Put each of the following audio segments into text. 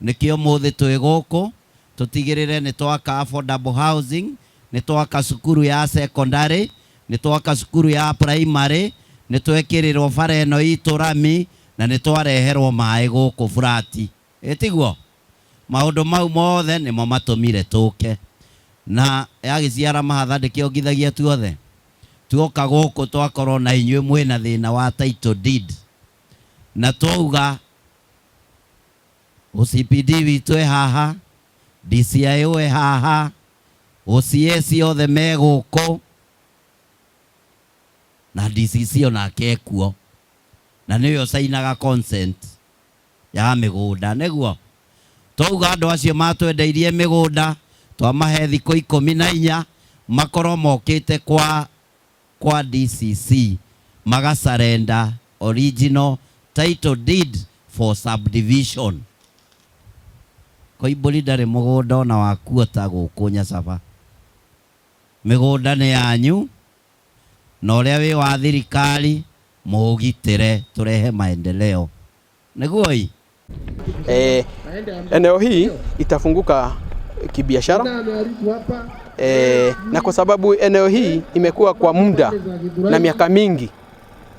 Nikio muthi twi guku tutigirire ni twaka affordable housing, ni twaka cukuru ya secondary, ni twaka cukuru ya primary, ni twekirirwo bara ino itu rami na ni twareherwo maĩ gũkũ burati. Ĩtiguo maũndũ mau mothe nĩmo matũmire tũke na yagĩciara mahatha ndĩkĩongithagia tuothe. Tuoka gũkũ twakorwo na inyuĩ mwĩna thĩna wa title deed, na twauga OCPD witũ ĩ haha, DCIO ĩ haha, OCS othe me gũkũ na DCC onake ekuo, na nĩwe ũcainaga consent ya mĩgũnda. Nĩguo twauga andũ acio matwendeirie mĩgũnda twamahe thikũ 14 makorwo mokĩte kwa DCC magasarenda original title deed for subdivision. Koimbũri ndarĩ mũgũnda ona wa kuota gũkũ Nyacaba. Mĩgũnda nĩ yanyu na ũrĩa wĩ wa thirikari mũũgitĩre tũrehe maendeleo. Nĩguo ĩ? Eneo hii itafunguka kibiashara, na kwa sababu eneo hii imekuwa kwa muda na miaka mingi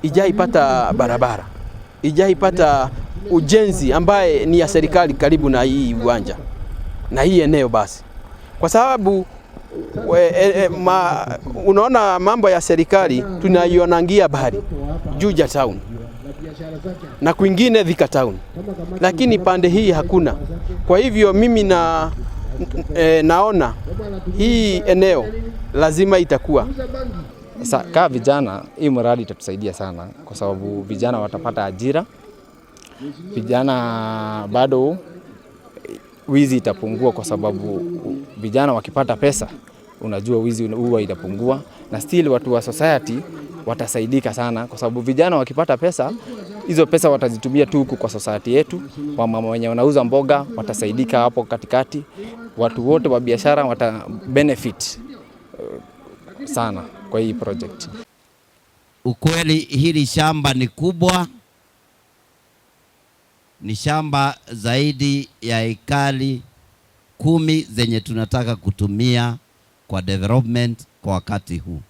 ijaipata barabara, ijaipata ujenzi ambaye ni ya serikali karibu na hii uwanja na hii eneo basi. Kwa sababu unaona mambo ya serikali tunaionangia bari Juja town na kwingine Thika town, lakini pande hii hakuna. Kwa hivyo mimi naona hii eneo lazima itakuwa. Sasa vijana, hii mradi itatusaidia sana kwa sababu vijana watapata ajira. Vijana bado wizi itapungua kwa sababu vijana wakipata pesa, unajua wizi huwa itapungua, na still watu wa society watasaidika sana kwa sababu vijana wakipata pesa, hizo pesa watazitumia tu huku kwa society yetu. Wamama wenye wanauza mboga watasaidika hapo katikati, watu wote wa biashara wata benefit sana kwa hii project. Ukweli hili shamba ni kubwa, ni shamba zaidi ya ekari 10 zenye tunataka kutumia kwa development kwa wakati huu,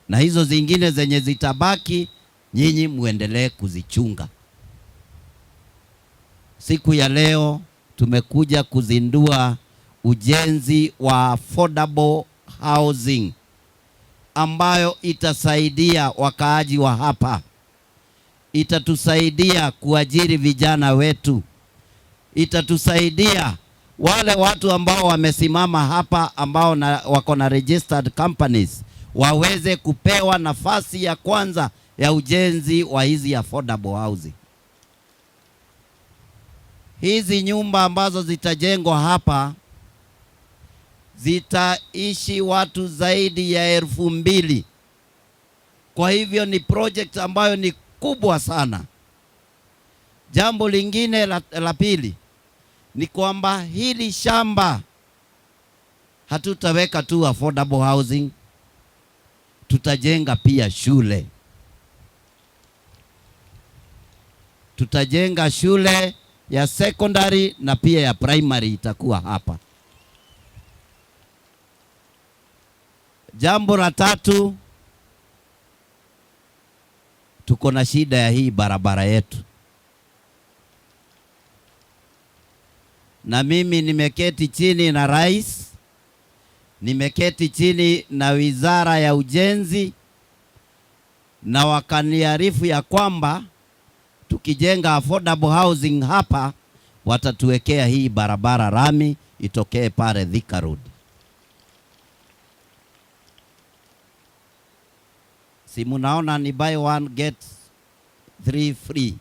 na hizo zingine zenye zitabaki nyinyi muendelee kuzichunga. Siku ya leo tumekuja kuzindua ujenzi wa affordable housing ambayo itasaidia wakaaji wa hapa, itatusaidia kuajiri vijana wetu, itatusaidia wale watu ambao wamesimama hapa ambao wako na registered companies waweze kupewa nafasi ya kwanza ya ujenzi wa hizi affordable housing. Hizi nyumba ambazo zitajengwa hapa zitaishi watu zaidi ya 2000. Kwa hivyo ni project ambayo ni kubwa sana. Jambo lingine la pili ni kwamba hili shamba hatutaweka tu affordable housing, tutajenga pia shule. Tutajenga shule ya secondary na pia ya primary itakuwa hapa. Jambo la tatu, tuko na shida ya hii barabara yetu. Na mimi nimeketi chini na rais, nimeketi chini na wizara ya ujenzi, na wakaniarifu ya kwamba tukijenga affordable housing hapa watatuwekea hii barabara rami itokee pale Thika Road. Si munaona ni buy one get 3 free.